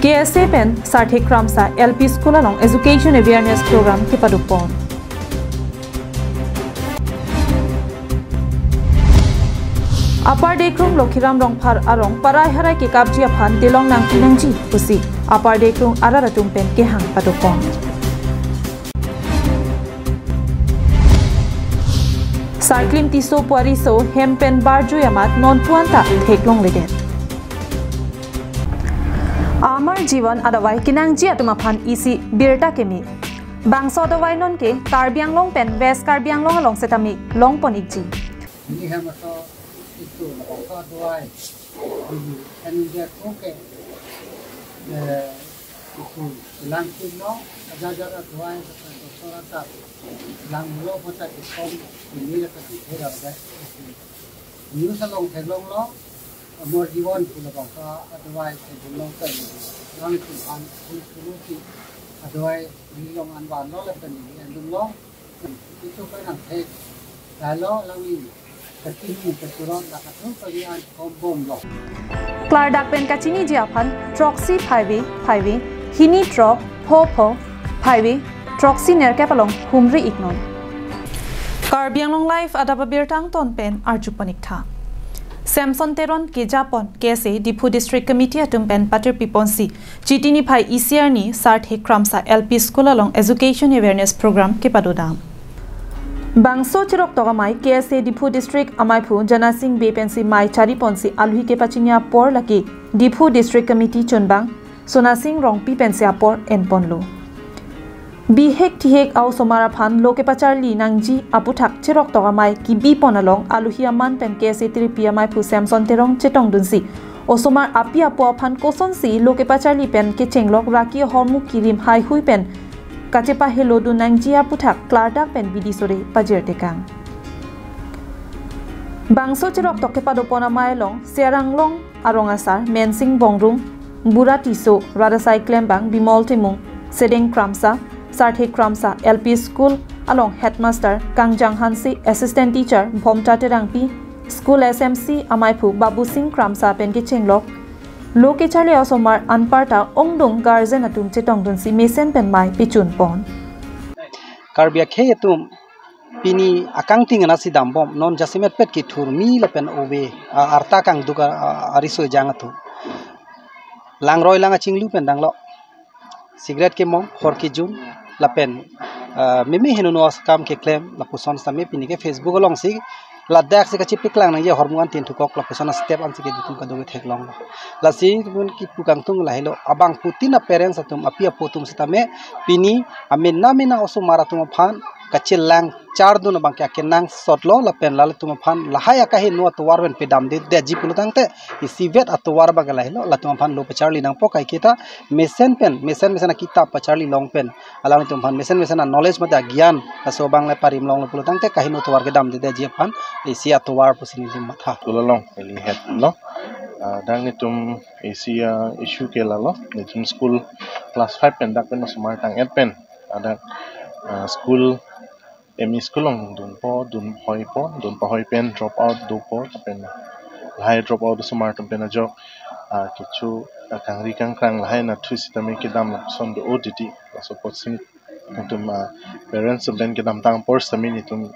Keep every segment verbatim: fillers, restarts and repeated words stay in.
K S A pen Sarthe Kramsa L P School along Education Awareness Program kepadopon. Upper Dekrung Lokhiram Rongphar arong parai harai kekapji aphan delong nangpi nangji pusi Upper Dekrung arat atum pen kehang padopon. Sarklim Tisso Puariso hem pen barjui amat nonpu anta theklongledet. Amar Jiwan adavai kenangji atum aphan isi birta keme. Bangso adavai nonke Karbi Anglong pen West Karbi Anglong along setame longpon ikji. Ini hamaso itu bangso adavai. Ini kan dia koke. Eh, itu langkung no, ajajar adavai, doktor ata. Langlo mata ikom, ini la kan thera ba. News along theklonglo, Amar Jiwan pu labangso adavai theklonglo kan. Langkung an, pun pulusi adavai, ini long an vanlo la kan ini andunglo. Itu kan ang thek. Lalo lang ini. Kati ni keturun la katu kali an kombomlo. Klardak pen kachiniji aphan throksi phaivi phaivi, hini throk pho pho phaivi, throksi nerkep along humri iknon. Karbi Anglong Live adap abirta angton pen arjupon iktha. Samson Teron kejapon K S A Diphu District Committee atum pen patirpiponsi Chiti niphai isi arni Sarthe Kramsa L P School along Education Awareness Program kepadodam. Bangso chiroktok amei K S A Diphu District amaiphu Janasing Bey pensi mei chariponsi aluhi kepachini apor lake Diphu District Committee chunbang Sonasing Rongpi pensi apor enponlo. Bihek tihek a-osomar aphan lo kepacharli nangji aputhak chiroktok amei kebipon along aluhi aman pen K S A tiripi amaiphu Samson Teron chetongdunsi osomar api apo aphan kosonsi lo kepacharli pen kechenglok raki ahormu kirim haihui pen kachepahelodun nangji aputhak klardak pen bidi sore pajirtekang. Bangso chiroktok kepadopon amei along Siarang Long arong asar Mensing Bongrung, Bura Tisso, Radasai Klembang, Bimol Timung, Sedeng Kramsa, Sarthe Kramsa L P School along Headmaster Kangjang Hanse, Assistant Teacher Bhomta Terangpi, School S M C amaiphu Babu Singh Kramsa pen kechenglok lo kecharli osomar anparta ongdung guardian atum chetongdunsi mesen pen mei pechunpon. Karbi akhei atum pini akangting anatsi dambom, non jasemet pet kethurmi lapen ove, a, arta kangduk a, a, ariso ejang atum. Langroi lang achinglu pen danglo. Cigarette kemong, khor kejun, lapen, a, meme henono akam keklem, lapuson setame pini ke Facebook alongsi, ladak si kachepaklang nangji ahormu an tin thukok, lapuson a-step ansi kedutum kadung theklong. Lasi pun kipu kangtung lahelo, abangphutin a-parents atum, api apo atum setame, pini, amena mena osomar atum aphan, kachelang chardun abangke akenangsotlo lapen lalatum aphan lahai akaheno atovar pen pedamdedetji pulotangte isivet atovar abangke lahelo, latum aphan lo pacharli nangpo, kaike ta mesen pen, mesen mesen akitap pacharli long pen alangtum aphan mesen mesen a-knowledge mate agyan laso abang le parim longlo pulotangte kaheno atovar kedamdedetji aphan isi atovar pusi nelitum matha. School along neli head lo. Ah, dak netum isi a-issue ke lalo, netum school class five pen dak pen osomar tang-et pen. Ladak, ah, school, M E school along dunpo, dunhoipo, dunpahoipen drop out dopo, lapen lahai drop out osomar atum pen ajok, ah, kecho, ah, kangri kangkrang lahai nathu sitame kedam lapuson do-o titi, laso apotsi netum, ah, parents atum pen kedamtang apor sitame netum,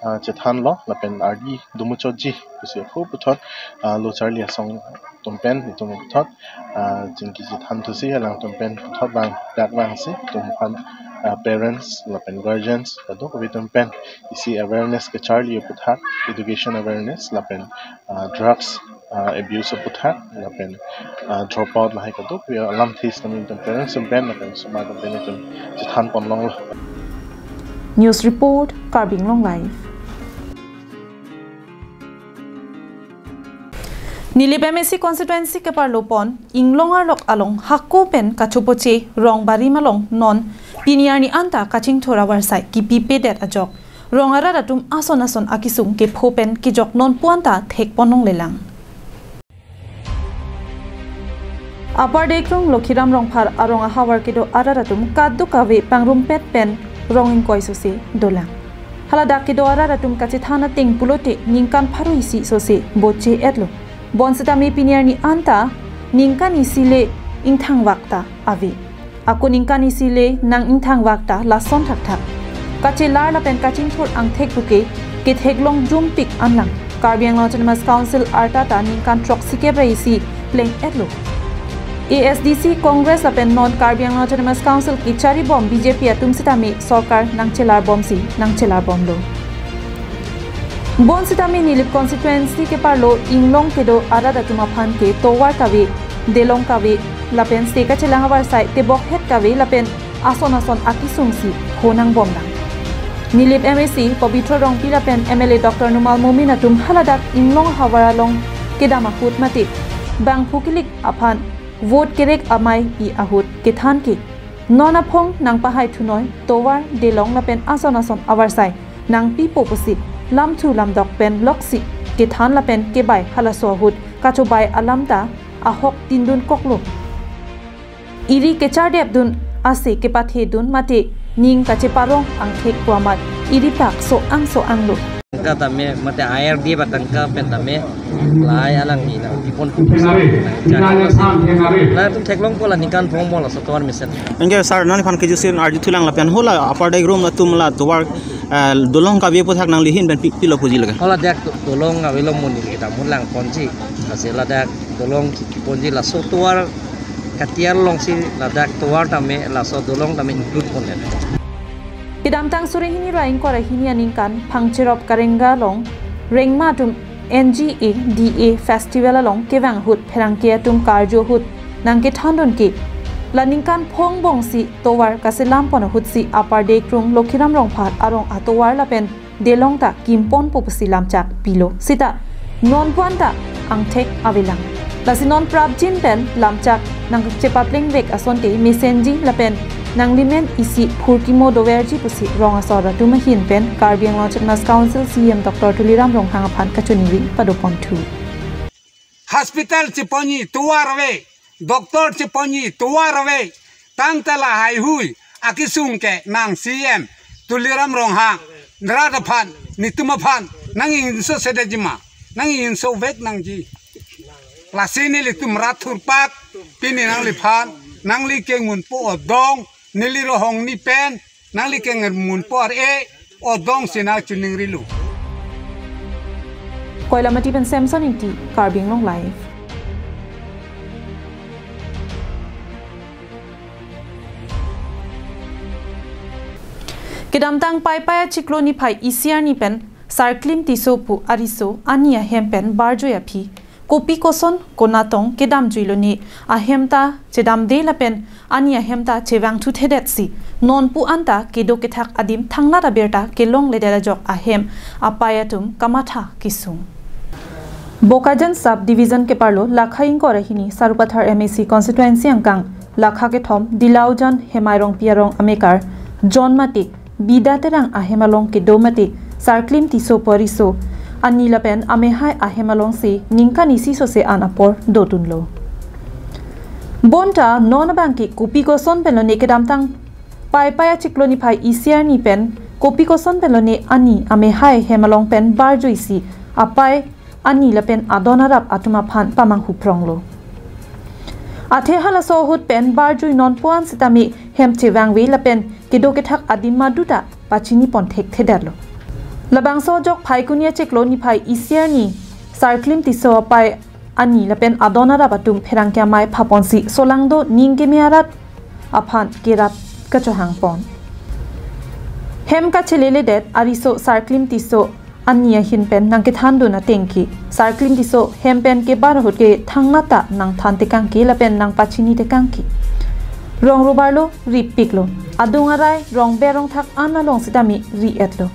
ah, chethanlo, lapen ardi domuchotji pusi aphu puthot, ah, lo charli asong atum pen netum puthot, ah, chingki chethan thusi alangtum pen puthot vang dak vangsi netum aphan, ah, parents lapen guardians kadokave atum pen isi awareness kecharli aputhak, education awareness lapen, ah, drugs, ah, abuse aputhak lapen, ah, drop out lahai kadokave alamthe sitame netum parents atum pen lapen osomar atum pen netum chethanpon longlo. News report, Karbi Anglong Live. Nilip M A C constituency keparlopon Inglong arlok along hako pen kachopoche rong barim along non pini arni anta kachingthur avarsai kipipedet ajok rong arat atum ason ason akesung kepho pen kejok nonpu anta thekpon longlelang. Upper Dekrung Lokhiram Rongphar arong ahavar kedo arat atum kadokave pangrumpet pen rong ingkoi sose dolang. Haladak kedo arat atum kachethan ateng pulote ningkan pharo isi sose boche-etlo. Bonsitame pini arni anta ningkan isi le ingthangvak ta ave. Ako ningkan isi le nang ingthangvak ta lason thakthak. Kachelar lapen kachingthur angthek puke ketheklong jumpik anlang. Karbi Anglong Autonomous Council arta ta ningkan throksi kep ra isi pleng-etlo. A S D C, Congress lapen non Karbi Anglong Autonomous Council kecharibom B J P atum sitame sorkar nangchelarbomsi nangchelarbomlo. Bonsitame Nilip constituency keparlo inglong kedo arat atum aphan ke tovar kave, delong kave, lapen state kachelang avarsai tebokhet kave lapen ason ason akesung si honang bomlang. Nilip M A C Pabitra Rongpi lapen M L A Doctor Numal Momin atum haladak inglong havar along kedam ahut mate bangphu kilik aphan vote kerek amei pi ahut kethan ke non aphong nangpahai thunoi tovar, delong lapen ason ason avarsai nangpipo pusi lamthu lamdok pen loksi kethan lapen kebai halaso ahut kachobai alam ta ahok tindun koklo. Iri kechardepdun ase kepathedun mate ning kacheparong angthek pu amat iri pak so-ang so-anglo. Tangka tame mate I R D A batangka pen tame lahai alangli nangpipon pu. Nangtum theklongpo la ningkan phongo laso tovar mesen. Anke sir, nangliphan kejutsi arjuthulang lapen hala Upper Deikrom atum la tovar, eh, dolong kave aputhak nangli ahin pen pi, pilo puji lake. Hala dak do-, dolong avelo mo neli kedam ahut langponji. Lasi ladak dolong kiponji laso tovar katiar alongsi ladak tovar tame laso dolong tame include pondet. Kedamtang suri hini ra ingkoi ra hini aningkan Phangcherop Karenga along rengma atum N G A D A festival along kevang ahut pherangke atum karju ahut nangkethandun ke la ningkan phongo bongsi tovar kaselam pon ahutsi Upper Deikrom Lokhiram Rongphar arong atovar lapen delong ta kimponpo pusi lamchak pilo. Sita nonpu-an ta angthek avelang. Lasi non prapjin pen lamchak nangchepaplengvek asonte mesenji lapen nanglimen isi phurkimo doverji pusi rong asor atum ahin pen Karbi Anglong Autonomous Council C E M Doctor Tuliram Ronghang aphan kachoningri padoponthu. Hospital cheponji tovar ave, doctor cheponji tovar ave, tangte lahai hui akesung ke nang C M Tuliram Ronghang rat aphan, netum aphan nang-ingjinso sedetji ma, nang-ingjinso vek nangji. Lasi nelitum rat thurpak, pini nangliphan, nangli kengunpo odong, neli rohongni pen nangli kengunpo ar-e odong si nangchiningrilo. Koilamati pen Samson Ingti, Karbi Anglong Live. Kedamtang Paipai achiklo niphai isi arni pen Sarklim Tisso pu ariso ani ahem pen barjui aphi kopi koson konatong kedamjuilo ne, ahem ta chedamde lapen ani ahem ta chevangthuthedet si nonpu-an ta kedo kethak adim thangnat abirta kelongledet ajok ahem apai atum kamatha kesung. Bokajan Sub Division keparlo lakha ingkoi ra hini Sarupathar M A C constituency angkang lakha kethom Dilaujan Hemai Rongpi arong amekar John mate Bida Terang ahem along kedo mate Sarklim Tisso pu ariso ani lapen amehai ahem alongsi ningkan isi sose an apor dodunlo. Bonta non abangke kopi koson penlo ne kedamtang Paipai achiklo niphai isi arni pen kopi koson penlo ne ani amehai ahem along pen barjuisi apai ani lapen adon arap atum aphan pamanghu pronglo. Athe halaso ahut pen barjui nonpu-an sitame hem chevangve lapen kedo kethak adim madu ta pachini pon thekthedetlo. Labangso ajok Phaikuni achiklo niphai isi arni Sarklim Tisso apai ani lapen adon arap atum pherangke amei phaponsi solangdo ning keme arat aphan kerap kachohang pon. Hem kacheleledet ariso Sarklim Tisso ani ahin pen nangkethandun ateng ke Sarklim Tisso hem pen kebar ahut ke thangnat ta nangthan tekang ke lapen nangpachini tekang ke. Rong robarlo, ripiklo. Adung arai rong berong thak an along sitame ri-etlo.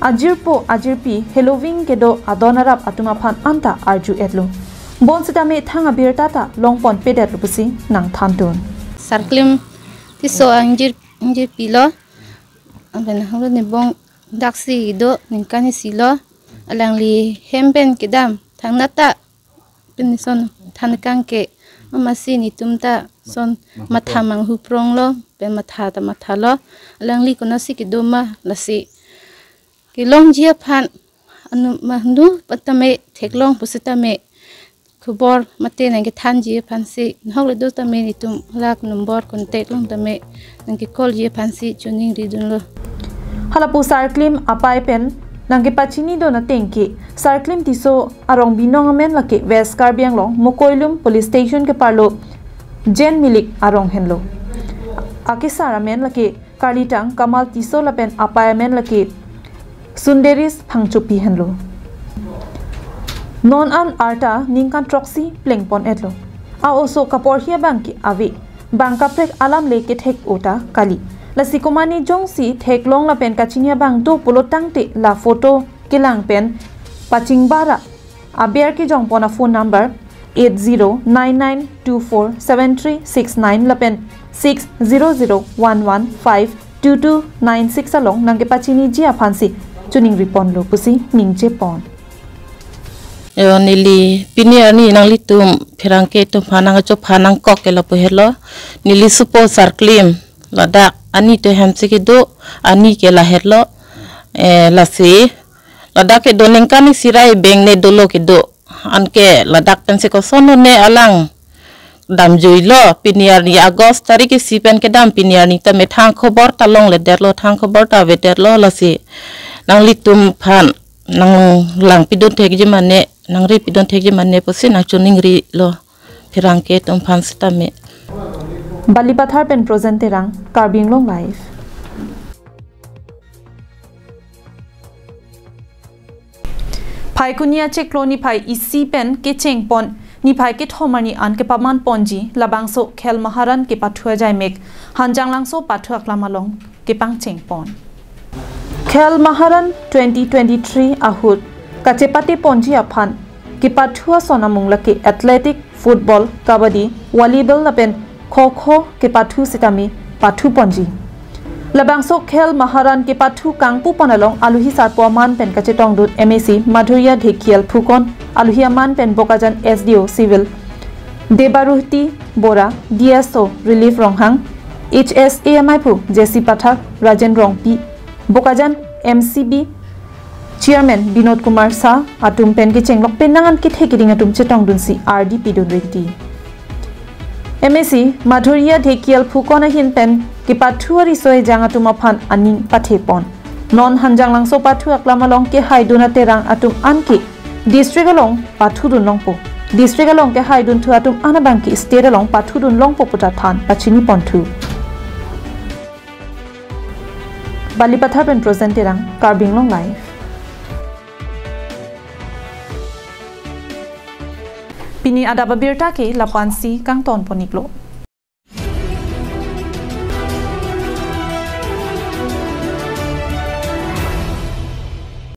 Ajirpo ajirpi heloving kedo adon arap atum aphan anta arju-etlo. Bonsitame thang abirta ta longponpedetlo pusi nangthandun. Sarklim Tisso angjir, angjirpilo. Aben hanglo ne bong daksi do ningkan isi lo. Alangli hem pen kedam thangnat ta pen son than kangke, amatsi netum ta son matha manghu pronglo, pen matha ta mathalo. Alangli konatsi kedo ma lasi kelongji aphan anu manu patame theklong pusitame khobor mate nangkethanji aphansi, nahok le do tame netum lak number contact along tame nangke-callji aphansi choningri dunlo. Halapu sarklim apai pen nangkepachini dun ateng ke, sarklim Tisso arong binong amen lake West Karbi Anglong Mokoilum Police Station keparlo Jen Milik arong henlo. Akesar amen lake karlitang Kamal Tisso lapen apai amen lake Sunderis Phangchopi henlo. Non an arta ningkan throksi plengpon-etlo. A-oso kaporhi abang ke ave, bang kaprek alam le kethek-o ta kali. Lasi komatne jongsi theklong lapen kachini abang do pulo tangte la photo kelang pen pachingbar ra aber kejongpon a-phone number eight zero nine nine two four seven three six nine lapen six zero zero one one five two two nine six along nangkepachiniji aphansi choningriponlo pusi ningje pon. Yo, neli pini arni nanglitum pherangke atum aphan nangkachophan nangkok ke lapu helo. Neli supo sarklim ladak ani to hemsi kedo, ani ke la helo. Eh, lasi ladak kedo ningkan isi ra beng ne dolo kedo. Anke ladak pensi kosonlo ne alang damjuilo, pini arni August tarik isi pen kedam, pini arni tame thang khobor ta longledetlo, thang khobor ta avedetlo, lasi nanglitum aphan nanglangpidun thekji mane, nangripidun thekji mane pusi nangchoningrilo pherangke atum aphan sitame. Balipathar pen Projen Terang, Karbi Anglong Live. Phaikuni achiklo niphai isi pen kechengpon niphai kethom arni an kepamanponji labangso Khel Maharan kepathu ajaimek Hanjanglangso pathu aklam along kepangchengpon. Khel Maharan twenty twenty-three ahut kachepateponji aphan kepathu ason amung lake athletic, football, kabaddi, volleyball lapen kho kho kepathu sitame pathuponji. Labangso Khel Maharan kepathu kangpupon along aluhi sarpo aman pen kachetongdun M A C Madhurya Dhekial Phukan, aluhi aman pen Bokajan S D O Civil Debaruti Bora, D S O Relief Ronghang, H S A amaiphu J C Pathak, Rajen Rongpi, Bokajan M C B Chairman Binod Kumar Shah atum pen kechenglok penang an kethe keding atum chetongdunsi ardi pidun rinti. M A C Madhurya Dhekial Phukan ahin pen kepathu ariso ejang atum aphan aning pathepon. Non Hanjanglangso pathu aklam along kehaidun aterang atum an ke district along pathudun longpo. District along kehaidunthu atum an abang ke state along pathudun longpo pu ta than pachiniponthu. Balipathar pen Projen Terang, Karbi Anglong Live. Pini adap abirta ke lapu-ansi kangtonpon-iklo.